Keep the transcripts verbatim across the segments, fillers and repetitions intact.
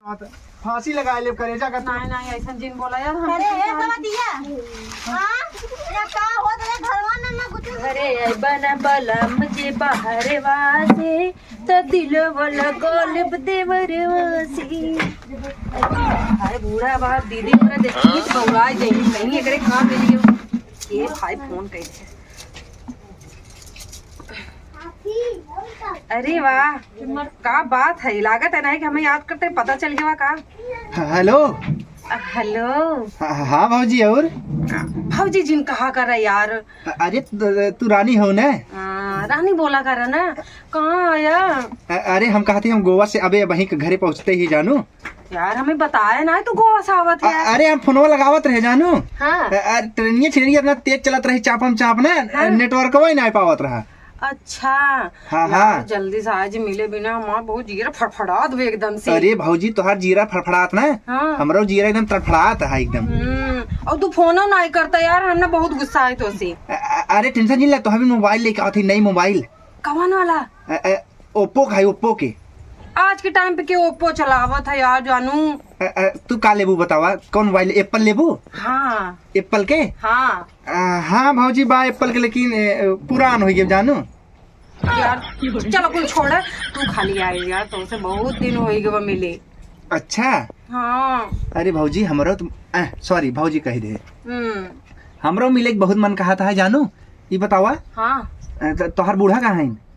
फांसी लगा ले करेजा का तू। नहीं, नहीं, ऐसा जिन बोला यार, हम अरे, ए, समझिया। हाँ? या का होत रे घरवा में, में कुछ घरे अइबा ना बलम जे बहरवा से, त दिलवा लगौलेब देवरवा से। अरे बूढ़ा बाप दीदी हमरा देखी त बौराइ जाई, कहीं एकरे काम मिल गयो। ये भाई फोन कइले। अरे वाह, का बात है, लागत है ना कि हमें याद करते पता चल गया का? ह-, हेलो। अ, हेलो। ह-, हाँ भौजी, और? भौजी जिन कहा कर यार। अ-, अरे त-, तू रानी हो ना? हाँ, रानी बोला कर ना। कहाँ आया? अ-, अरे हम कहते हम गोवा से अबे वहीं के घरे पहुँचते ही जानू। यार हमें बताया ना, तू गोवा से आवत है अ-, यार। अरे हम फोनवा लगावत रहे जानू। हाँ। अ-, अरे ट्रेनिया छिड़िया इतना तेज चलत रही, चापम चाप ना, हाँ। नेटवर्कवा ही ना पावत रहा। अच्छा। हाँ, यार, हाँ। जल्दी से आज मिले बिना हमार बहुत जिगर फड़फड़ात बा एकदम से। अरे भौजी, तोहार जिगरा फड़फड़ात ना, हाँ। हमरो जिगरा एकदम तड़फड़ात है एकदम। हम्म, और तू फोनो नहीं करता यार, हमने बहुत गुस्सा है तो से। अ-, अ-, अरे टेंशन नहीं ले, तो अभी मोबाइल लेके आवत ही, नई मोबाइल। कवन वाला? अ, अ, ओप्पो का है, ओप्पो के। आज के टाइम पे के ओप्पो चलावत है यार जानू? अ, अ, तू का लेबू बतावा, कौन मोबाइल, एप्पल लेबू? हाँ। एप्पल के? हाँ। अ, हाँ भौजी बा एप्पल के, लेकिन, अ, पुरान हो गया जानू। यार चलो कुल छोड़, तू खाली आई यार, तुमसे बहुत दिन हो गए मिले। अच्छा। हाँ। अरे भौजी हमरो तो, अ, सॉरी भौजी कह दे। हम्म। हमरो मिले के बहुत मन कहा था जानू, ई बतावा। हाँ। अ, त-, तोहार बूढ़ा कहाँ है?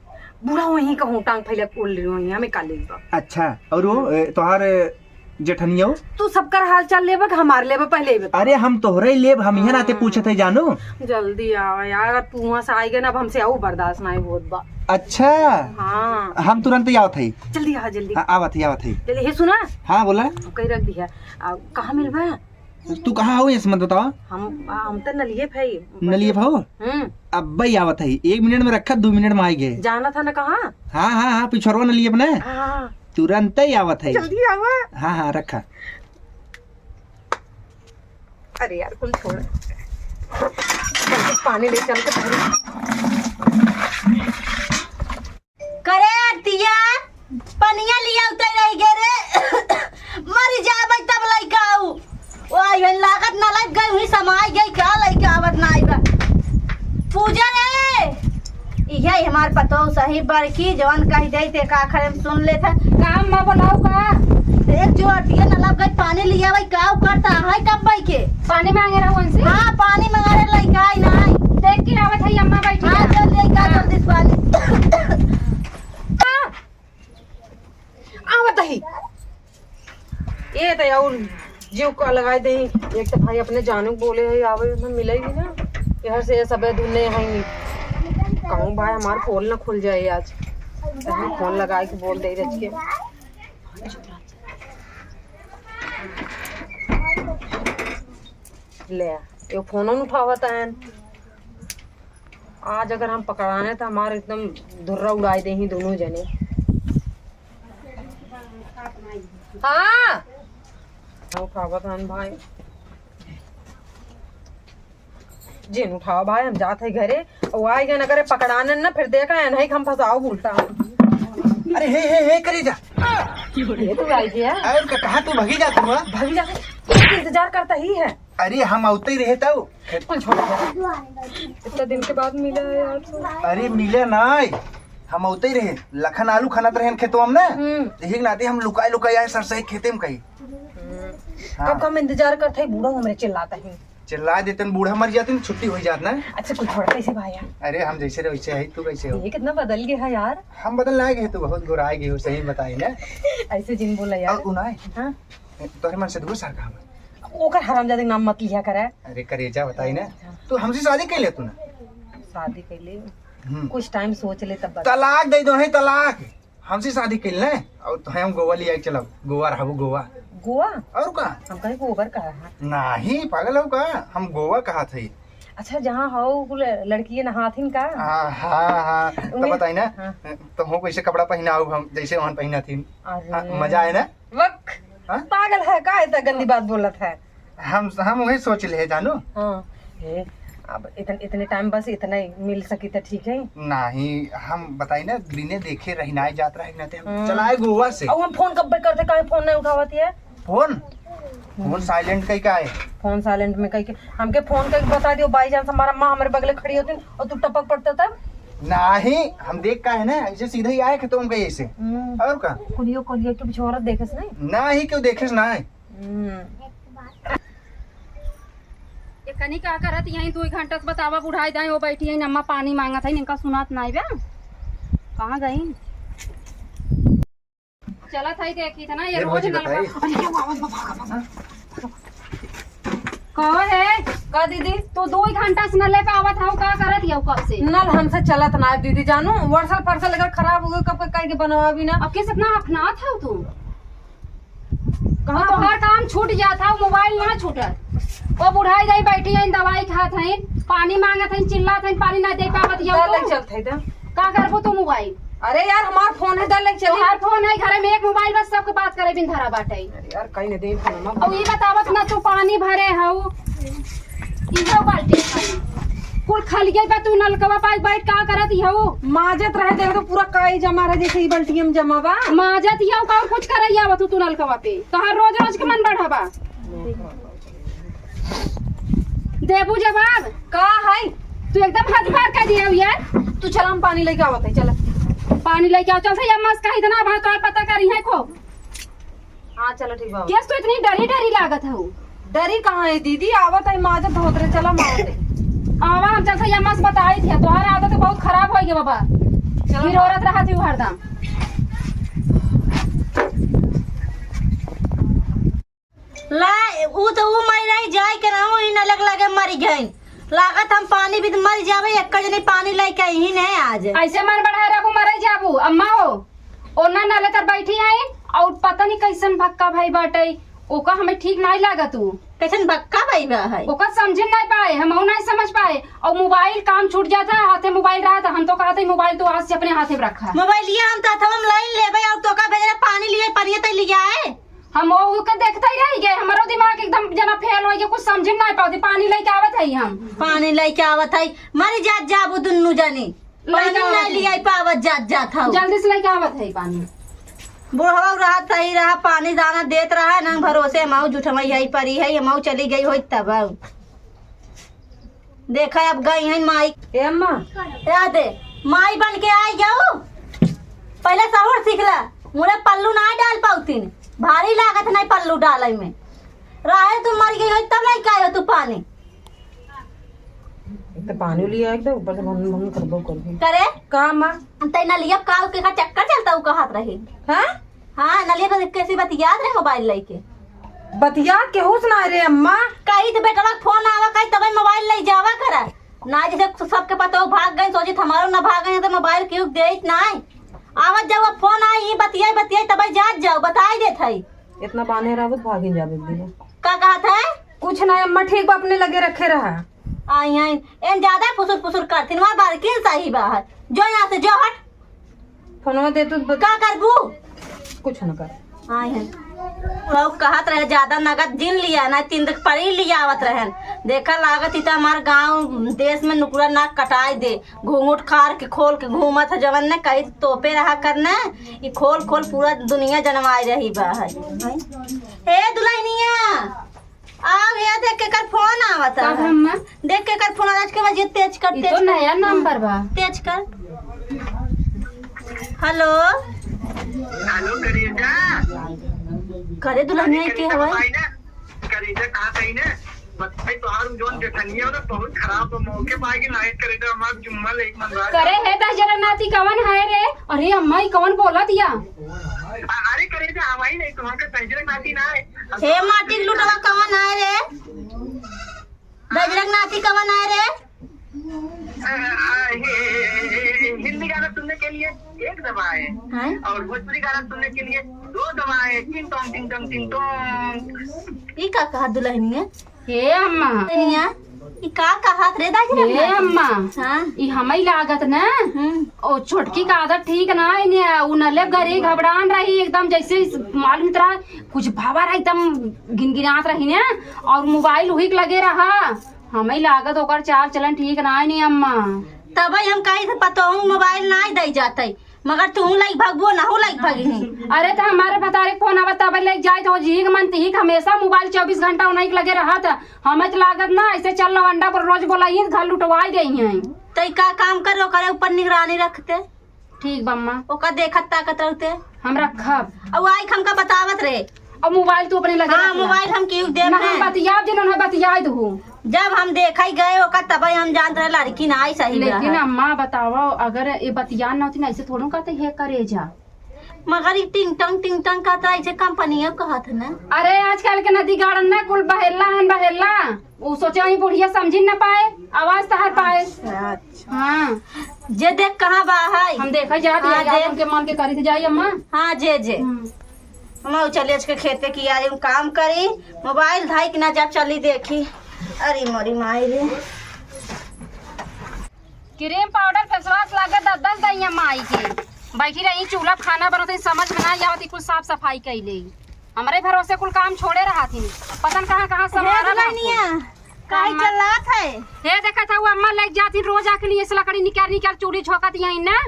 बूढ़ा वहीं कहूँ टांग फैला के उल रही वहीं, हमें का लेबा। अच्छा, और वो, ए, तोहार, ए, जेठनिया हो? तू सबकर हाल चाल लेबा कि हमार लेबा, पहले ही बता। अरे हम तोहरे ही लेब, हम इहे नाते हाँ। पूछत है जानू। जल्दी आवा यार, अब तू वहाँ से आई गए ना, अब हमसे आऊ बर्दाश्त नहीं होत बा। अच्छा। हाँ। हम तुरंत ही आवत है। जल्दी आ, जल्दी। हाँ, आवत है, आवत है। जल्दी, हे सुना। हाँ, बोला। कहीं रख दिया। आ, कहाँ मिलबा? तू कहाँ हो, ये से मत बतावा। हम, हम तो नलिये पे ही। नलिये पे हो? हम्म। अब्बे ही आवत है, एक मिनट में रखा, दो मिनट में आई गए। जाना था ना कहाँ? हाँ, हाँ, हाँ, पिछोरवा नलिये अपने। हाँ, हाँ। तुरंत ही आवत है। जल्दी आवा। हाँ, हाँ, रखा। अरे यार, कुल छोड़। चल के पानी ले चल के पहले। करे आरतिया, पनिया लिया उतर रही गे रे। मरी जाबै तब लइका आऊ। ओ आई है लागत ना लग गई हुई समाई गई का लइका आवत ना आई बा। पूजा रे, इहे हमार पतोह सही बड़की जवन कह दे ते का खरे में सुन लेत है। काम में बोलाऊ का? एक जो आरतिया ना लग गई पानी लिया भाई का करता है कब भाई के? पानी मांगे रहो उनसे? हाँ, पानी मांगे लइका आई ना आई। देख के आवत है अम्मा बैठी हाँ, है। जल्दी आई का हाँ। जल्दी से पानी। हाँ। आवत ही। ये तो और जीव का लगाए दे। एक तो भाई अपने जानू बोले है, आवे में मिलेगी ना। यहाँ से सबे दुने हैं। कहूँ भाई हमार पोल ना खुल जाए आज। तो हम फोन लगाए के बोल दे रच के। ले, ये फोन उठावत है। आज अगर हम पकड़ाने तो हमारे एकदम धुर्रा उड़ाए दे ही दोनों जने। हाँ। हाँ, उठावत हन भाई। जिन उठाओ भाई, हम जात है घरे। और आई गए अगर पकड़ाने ना, फिर देख रहे हैं नहीं हम फंसाओ उल्टा। अरे हे, हे, हे, करे जा। ये तू आई गया? अरे उनका कहाँ तू भगी जा तू, हाँ? भगी जा। इंतजार करता ही है। अरे हम आउते ही रहे तब। खेत कुल छोड़ दे। इतना दिन के बाद मिला है यार तू। अरे मिले ना, हम आउते ही रहे। लखन आलू खनत रहे खेतवा में ना। हम्म। यही के नाते हम लुकाए लुकाए आए सरसई खेते में कहीं। हम्म। हाँ। कब का हम इंतजार करते हैं, बूढ़ा हमरे चिल्लाता है। चिल्ला देते हैं, बूढ़ा मर जाते हैं, छुट्टी हो जात ना। अच्छा कुल छोड़, कैसे भाई यार? अरे हम जैसे रहे वैसे है, तू कैसे हो? ये कितना बदल गया है यार। हम बदल ना गए, तू बहुत गोरा गए हो, सही बताई ना। ऐसे जिन बोला यार। और उनाए? हाँ। तोहरे मन से दूर सार कहाँ बा? ओकर हरामजादे के नाम मत लिया करे। अरे करेजा बताई ना, हाँ। तू हमसे शादी कर ले तू ना। शादी कर ले। हम्म। कुछ टाइम सोच ले तब बता। तलाक दे दो है तलाक। हमसे शादी कर ले और तो हम गोवा ले आए चलब। गोवा रहबू गोवा। गोवा? और का? हम कहीं गोबर कहा है। नहीं पागल हो का? हम गोवा कहा थे। अच्छा जहाँ हो कुल लड़कियाँ नहाथिन का? हाँ, हाँ, हाँ। तो उन्हें बताई ना। हाँ। तो हो कैसे कपड़ा पहनाऊ हम जैसे वहाँ पहना थी। अरे। हाँ, मजा आए ना? वक, हाँ? पागल है का, इतना गंदी बात बोलत है? हम, हम वही सोच ले जानू। हाँ, ए, अब इतन-, इतने टाइम बस इतना ही मिल सकी त ठीक है। नाही, हम बताई ना, बिने देखे रही ना जात रहे ना, ते हम हम्म। चलाए गोवा से। अब हम फोन कब करते, काहे फोन नहीं उठावत है? फोन? फोन हम्म। साइलेंट कई का है? फोन साइलेंट में कई के, हमके फोन कई के बता दियो, बाई चांस हमारा माँ हमारे बगले खड़ी होती और तू टपक पड़ता तब? नाही, हम देख का है ना, ऐसे सीधे ही आए खेतों में गए ऐसे। हम्म। और का? कुलियो, कुलियो के बिछोरत देखेस नहीं? नाही, क्यों देखेस नाही? हम्म। ये कनी का करत यहीं दो घंटा से बतावा, बुढ़ाई दाई वो बैठी है, अम्मा पानी मांगत है, इनका सुनात नाही बा। कहाँ गई? चलत है, देखी था ना, ये ए रोज भौजी, नलका। बताई। अरे, क्या आवाज बा, भागा, भागा। कहो है? का दीदी? तू दो ही घंटा से नले पे आवत हऊ, का करत हऊ कब से? नल हमसे चलत ना है दीदी जानू, वर्सल फर्सल अगर खराब हो गए, कब का कह के बनवा भी ना। अब किस इतना अफनात है तू? कहाँ और तोहार काम छूट जात है, मोबाइल ना छूटत। वो बुढ़ाई गई बैठी है, दवाई खात है, पानी मांगत है, चिल्लात है, पानी ना दे पावत है दे ले तो। चलत है तो। का करबो तू मोबाइल? अरे यार, हमार फोन है, दे ले चली। तोहार फोन है, घरे में एक मोबाइल बस, सबके बात करे बिन धरा बाटे। अरे यार, कहीं ना दे फोन में। अब ये बतावत ना तू पानी भरे हऊ, इहो बाल्टी पानी। कुल खलिए पे तू नलकवा पाई बैठ का करत हऊ? माजत रहे, देख तो पूरा काई जमा रहे, जैसे ई बाल्टी में जमा बा। माजत हऊ का और कुछ करैया बा तू, तू नलकवा पे। तोहार रोज रोज के मन बढ़ा बा। देबू जवाब? का है? तू एकदम हद पार कर दिया यार। तू चल, हम पानी लेके आवत है, चल। पानी लेके आओ, चल से अम्मा से कही देना, भाई तोहार पता करी है खूब। हाँ, चलो ठीक बा। केस तो इतनी डरी डरी लागत है। डरी कहाँ है दीदी, आवत है माजत धोत रहे, चलो हम आवत है। आवा, हम चल से अम्मा से बताई थी, तोहार आदत बहुत खराब हो गया बाबा। चलो। फिर औरत रहा थी हरदम। ला, ऊ तो ऊ मर रही, जाए के ना, ऊ ही नलक लगे मर गइन। लागत हम पानी भी मर जाबे, एक जनी पानी लेके ही नहीं आज। ऐसे मन बढ़ाए रहबू, मरे जाबू। अम्मा हो, ओना नले तर बैठी है और पता नहीं कैसन भक्का भाई बाटे, ओका हमें ठीक नहीं लागत ऊ। कैसन भक्का भाई बा है? ओका समझ नहीं पाए, हम नहीं समझ पाए। और मोबाइल काम छूट जाता है, हाथे मोबाइल रहा था, हम तो कहते मोबाइल तो आज से अपने हाथे में रखा। मोबाइल ये हम तो हथवा में लाइन लेबे और तोका भेजले पानी लिए, पानी तो लिया है। हम वो ओके देखते ही रह गए, हमारो दिमाग एकदम जना फेल हो गया, कुछ समझ में नहीं पाती। पानी लेके आवत है हम। पानी लेके आवत है, मरी जात जाबू दुन्नू जानी। लेके पानी आवत नहीं है। लिया पावत जात जात हऊ। जल्दी से लेके आवत है पानी। बुढ़वा रहा सही रहा, पानी दाना देत रहा, ना भरोसे हम झूठ में यही परी है, हम चली गई होई तब। देखा, अब गई है माई। ए अम्मा। याद है, माई बन के आई जाऊ। पहले सहूर सीख ला, मुरे पल्लू ना डाल पाउतीन, भारी लागत नहीं पल्लू डाले में। रहे तू मर गई हो तब लेके आयो तू पानी। एक तो पानी लिया, एक तो ऊपर से भन भन करबो करबो। करे? का माँ? तै नलिया काल के का चक्कर चलता हूँ कहत रही। हाँ? हाँ, नलिया पर कैसी बतियात रहे मोबाइल लेके। बतियात केहू से ना रे अम्मा। कही तो बेटवा के फोन आवा, कही तबे मोबाइल ले जावा करा। ना जैसे सबके पता हो भाग गए, सोचित हमारो ना भाग गए तो मोबाइल क्यों देत ना है। आवत जाओ, फोन आई, बतियाई, बतियाई, तबे जात जाओ, बताई देत है। इतना बान्हे रहबो तो भागिन जाबे एक दिन। का कहत है? कुछ ना अम्मा, ठीक बा, अपने लगे रखे रहा। आई हैं, एन ज्यादा फुसुर फुसुर करथिन, वहाँ बारकिन सही बा है। जो यहाँ से जो हट। फोनवा दे तू ब- का करबू? कुछ न कर। आई हैं। लोग कहत रहे ज्यादा नगद जिन लिया, ना तीन दिन परी लिया आवत रहन। देखा लागत ही तो हमार गाँव देश में नुकुरा नाक कटाई दे, घूंघट खार के खोल के घूमत है, जवन ने कही तोपे रहा करने, ई खोल खोल पूरा दुनिया जनवाई रही बा है। ए दुल्हनिया, आओ, ये देख केकर फोन आवत है। कब अम्मा? देख केकर फोन आवत, आज के बजे तेज कर, ई तेज तो कर। नया नंबर बा। तेज कर। हेलो। हेलो करेजा। करे दुल्हनिया, ई के हवाई? करेजा कहाँ कहीं ने? बताई तोहार उ जौन जेठनिया हो ना, बहुत खराब बा, मौके पाए के नायक करेजा, हमार जुम्मा ले एक मन रात। करे है दस जरा नाती कवन है रे? अरे अम्मा, ई कवन बोलत या? अ-, अरे करेजा, हम ही नहीं, तुम्हारे दस जरा नाती ना है। हे माटी के लुटवा कवन आए रे? बजरंग नाती कवन आए रे? अ, अ, हि-, हि-, हि-, हि-, हिंदी गाना सुनने के लिए एक दबाएं। हैं? और भोजपुरी गाना सुनने के लिए दो दबाएं। टिंग टोंग, टिंग टोंग, टिंग टोंग। ई का कहा दुल्हनिया? हे अम्मा। दुल्हनिया, ई का कहत रे दाई रे हे अम्मा? अम्मा, हाँ। ई हमई लागत ना? हम्म। ओ छोटकी का आदत ठीक ना है ने, उ नले गरी घबरान रही एकदम, जैसे इस मालूम तरह कुछ भावा रहा, एकदम गिनगिनात रही ने, और मोबाइल उही के लगे रहा, हमें लागत ओकर चाल चलन ठीक नाहीं नी अम्मा। तबे हम कही थे पतोहू मोबाइल नाहीं दई जाते, मगर तू लाइक भगबो, नहू लाइक भगही। अरे त हमारे भतारे के फोन आवत तबे लाइक जाए तो जी के मन तिही के हमेशा मोबाइल चउबीस घंटा उन्हीं के लगे रहत। हमें त लागत ना ऐसे चल लवंडा पर रोज बोला ही घर लुटवाई देई हैं। तई का काम करो, करे ऊपर निगरानी रखते। ठीक बा अम्मा। ओका देखत ताकत रहते। हम रखब। अउ आई हमका बतावत रहे। अब मोबाइल तू अपने लगे हाँ, रख ला। मोबाइल हम केहू देब ना, हम नहीं। बतियाब जिन उन्हें बतियाए दू। जब हम देखा ही गए ओका तब हम जानत रहे लड़की ना आई सही लेकिन बा। अम्मा बतावा, अगर ये बतियान ना होती ना ऐसे थोड़ू कहते हे करे जा। मगर ई टिंग टंग टिंग टंग कहत रहा, ऐसे कंपनिया कहत है ना। अरे आजकल के नदी गाड़न ना कुल बहेला हन बहेला। उ सोचे वही बुढ़िया समझी न पाए, आवाज तहार पाए। अच्छा, अच्छा। हाँ। जे देख कहाँ बा है। हम देखा जात हाँ, है, देख। उनके मन के करी थे जाई अम्मा। हाँ, जे, जे। हम्म। हम चले आज के खेते की यार हम काम करी, मोबाइल धाई कि ना जा चली देखी। अरे मोरी माई रे। क्रीम पाउडर फेस वाश लागे दस दस दइया माई के। बैठी रही चूल्हा पे खाना बनत ही, समझ में ना आवत ही कुल साफ सफाई कैले। हमरे भरोसे कुल काम छोड़े रहत ही। पता न कहाँ कहाँ हे समारल दुल्हनिया, रहत ही। काहे अम्मा। चलात है? हे देखत हऊ अम्मा लेके जात ही रोज आके लिए से लकड़ी निकाल निकाल चूल्ही झोंकत यहीं ना।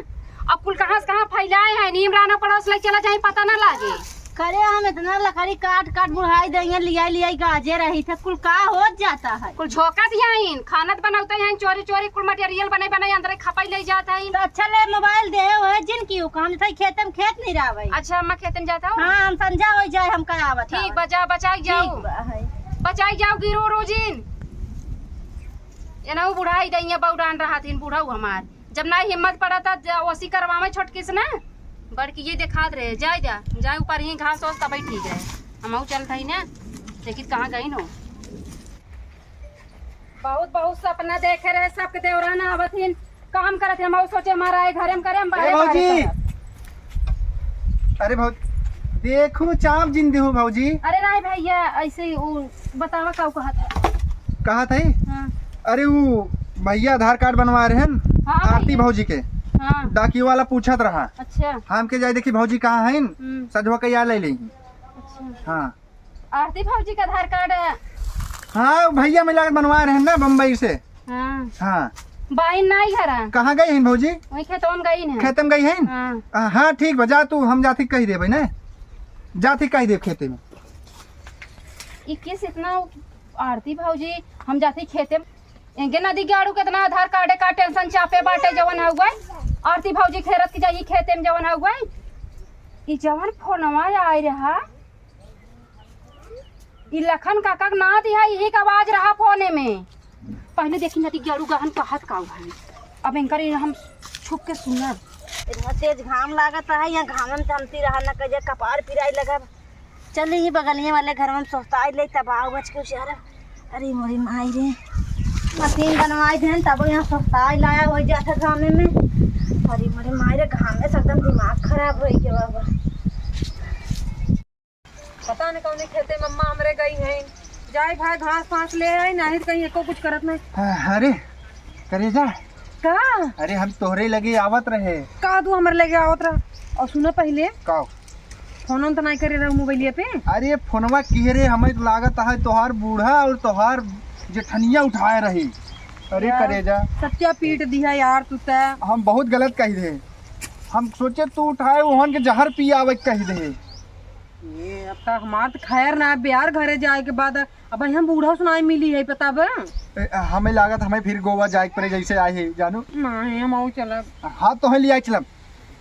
अब कुल कहाँ से कहाँ फैलाए हैं, नीम राना पड़ोस ले चला जाए पता ना लागे। करे हम इतना लकड़ी काट काट बुढ़ाई दइया लियाई लियाई गाजे रही थे, कुल का हो जाता है? कुल झोंकत यहीं, खाना त बनौते हैं चोरी चोरी, कुल मटेरियल बने बने अंदर खपाई ले जात हैं। तो अच्छा ले मोबाइल दे हो जिन की काम थे खेते में खेत नहीं रहवे। अच्छा अम्मा खेते में जाता हो? हाँ, हम संझा हो जाए हम करावत ठीक हवन। बचा बचाई जाओ। ठीक बा है। बचाई जाओ गिरो रोजिन। एना वो बुढ़ाई दइया बौरान रहत हिन बुढ़ऊ हमार। जब ना हिम्मत पड़ा था ज-, ओसी करवावे छोटकी से ना। बड़की ये देखात रहे, जाए जा, जाए ऊपर ही घास ओस तबई ठीक रहे। हम चलत हई ना, देखित कहाँ गई नो। बहुत, बहुत सपना देखे रहे, सबके देवरान आवत हिन, काम करत हिन, हम सोचे हमारा ए घरे में करे, हम ए बाहरे, बाहरे भौजी। करब। अरे भौजी, देखू चाप जिन देहू भौजी। अरे नहीं भैया, ऐसे ही उ बतावा का कहत है। कहत है? हाँ। अरे उ भैया आधार कार्ड बनवा रहे हैं हाँ आरती भैया। भौजी के। हाँ। डाकियो वाला पूछत रहा। अच्छा। हमके जाए देखी भौजी कहाँ हैं, हम्म। सजवा के या ले लें। अच्छा। हाँ। आरती भौजी का आधार कार्ड है। हाँ, भैया मिला के बनवा रहे हैं ना बम्बई से। हाँ। हाँ। बाइन नाई घरा। कहाँ गई हैं भौजी? वही खेतवा में गई हैं। खेते में गई हैं? हाँ। आ, हाँ, ठीक बा, जा तू, हम जाती कही देबे ना। जाती कही देब खेते में। इक्कीस इतना आरती भौजी, हम जाती खेते में। इनके नदी गाड़ू कितना आधार कार्ड का टेंशन चापे बाटे जवन हउए। आरती भौजी खेरत की जाई खेते में जवन हउए। ई जवन फोनवा आए रहा, ई लखन काका के ना दिहा, यही का आवाज रहा फोने में। पहले देखी नदी गाड़ू गहन कहत का भाई। अब इनकर ई हम छुप के सुनब। इतना तेज घाम लागत है, यहाँ घाम में तमती रहा न कजे कपार पिराई लगब। चली ही बगलिए वाले घर में सोहताई ले तब आओ बच के उचारा। अरे मोरी माई रे, मशीन बनवाई देन तब यहाँ सोहताई लाया हो जाता गाँव में। अरे मोरी माई रे, घाम में से एकदम दिमाग खराब हो गया बाबा। पता न कौने खेते मम्मा हमरे गई हैं। जाए भाई घास फास ले आई, नहीं तो कहीं एको कुछ करत नहीं। हाँ, अरे करेजा। का? अरे हम तोहरे लगे आवत रहे। का तू हमरे लगे आवत रहा? और सुनो पहले। का? फोन ओन तो नहीं करे रहो मोबाइलिया पे? अरे फोनवा किहे रे, हमें तो लागत है तोहार बूढ़ा और तोहार जेठनिया उठाए रही। अरे यार, करेजा। सत्या पीट दिया यार तू तै। हम बहुत गलत कही रहे। हम सोचे तू उठाए ओहन के जहर पियावे के कही रहे। ये अब का हमार तो खैर ना, अब यार घरे जाए के बाद अब हम बूढ़ा सुनाई मिली है, पता बा? ए, हमें लागत हमें फिर गोवा जाए के पड़े जैसे आए हैं, जानू। नहीं, हम आऊ चलब। हाँ, तो है लिया चलब।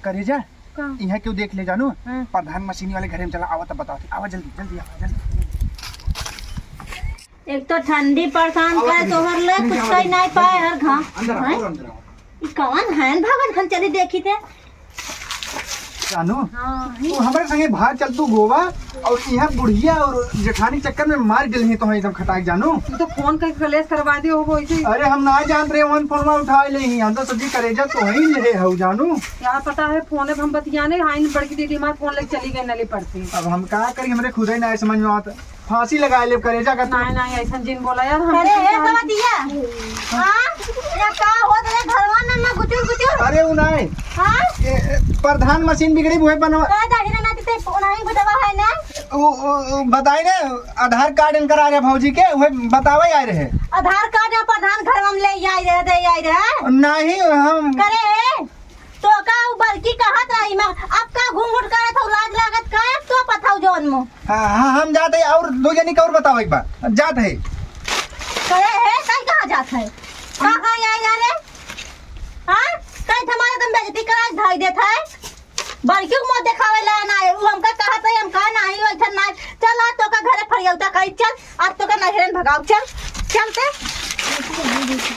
करेजा, का? यहाँ क्यों देख ले, जानू? हाँ। प्रधान मशीनी वाले घरे में चला, आवा तब बताओ, आवा जल्दी, जल्दी आवा, जल्दी। एक तो ठंडी परेशान आवा का है, तोहर ले कुछ कही नहीं पाए, हर घाम। अंदर आओ, हैं? अंदर आओ। ई कवन है? भागत खन चली देखी थे। जानू, हाँ। तू हमरे संगे बाहर चल, तू गोवा और यहाँ बुढ़िया और जेठानी चक्कर में मार डलही तो एकदम खटाक जानू। तू तो फोन करके कलेश करवा दे हो वैसे ही। अरे हम ना जानत रहे, वन फोनवा उठा ले ही, हम तो सजी करेजा तो ही ले हऊ जानू। क्या पता है, फोन हम बतियाने, हाँ, इन बड़की दीदी हमारे फोन लेके चली गई नली पड़ती। अब हम का करी, हमरे खुदे ना समझ में आवत। फांसी लगा ले करेजा का तू। नहीं, नहीं, ऐसा जिन बोला यार, हम अरे, ए, समझ दिया। हाँ? या का होत रे घरवा में, में गुचुर, गुचुर? अरे, उ नहीं। हाँ? ए, ए, प्रधान मशीन बिगड़ी, उहे बनवा। का जाहिर ना, ते नहीं बदवा है ना? उ, उ, उ, बताई ने, आधार कार्ड इनकर आ रहे भौजी के, उहे बतावे आए रहे। आधार कार्ड या प्रधान घर में ले आई रहे, दे आई रहे। नहीं, हम करे, तो का उ बड़की कहत रही, मैं अब का घूंघट करत हौ, लाज लागत का, तो पथाऊ जौन मो। हाँ, हाँ, हम जात है, और दो जनी के और बताओ एक बार, जात है। करे है, कहीं कहाँ जात है? कहाँ, कहाँ आई जा रे? हाँ? कहीं हमारे तुम बेइज्जती करा के धाई देत है? बड़की को मत देखावे ला ना, उ हमका कहत है, हम कहा नहीं, वैसा ना। चल, आज तो का घरे फरियौता करी, चल, आज तो का नहरन भगाओ, चल, चलते।